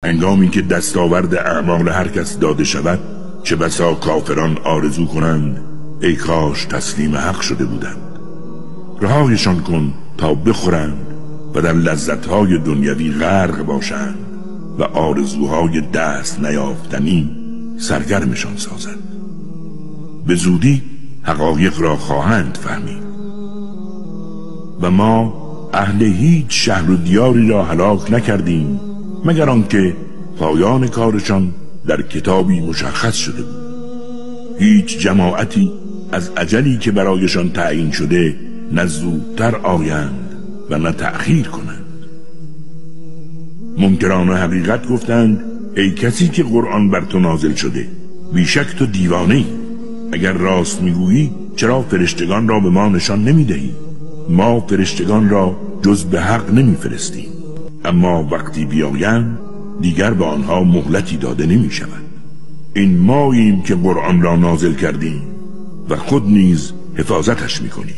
هنگامی که دستاورد اعمال هر کس داده شود، چه بسا کافران آرزو کنند ای کاش تسلیم حق شده بودند. رهایشان کن تا بخورند و در لذتهای دنیوی غرق باشند و آرزوهای دست نیافتنی سرگرمشان سازد. به زودی حقایق را خواهند فهمید. و ما اهل هیچ شهر و دیاری را هلاک نکردیم مگر آنکه پایان کارشان در کتابی مشخص شده بود. هیچ جماعتی از اجلی که برایشان تعیین شده نه زودتر آیند و نه تأخیر کنند. منکران حقیقت گفتند ای کسی که قرآن بر تو نازل شده، بیشک تو دیوانه‌ای. اگر راست میگویی چرا فرشتگان را به ما نشان نمیدهی؟ ما فرشتگان را جز به حق نمیفرستیم، اما وقتی بیایند دیگر به آنها مهلتی داده نمی شود. این ماییم که قرآن را نازل کردیم و خود نیز حفاظتش میکنیم.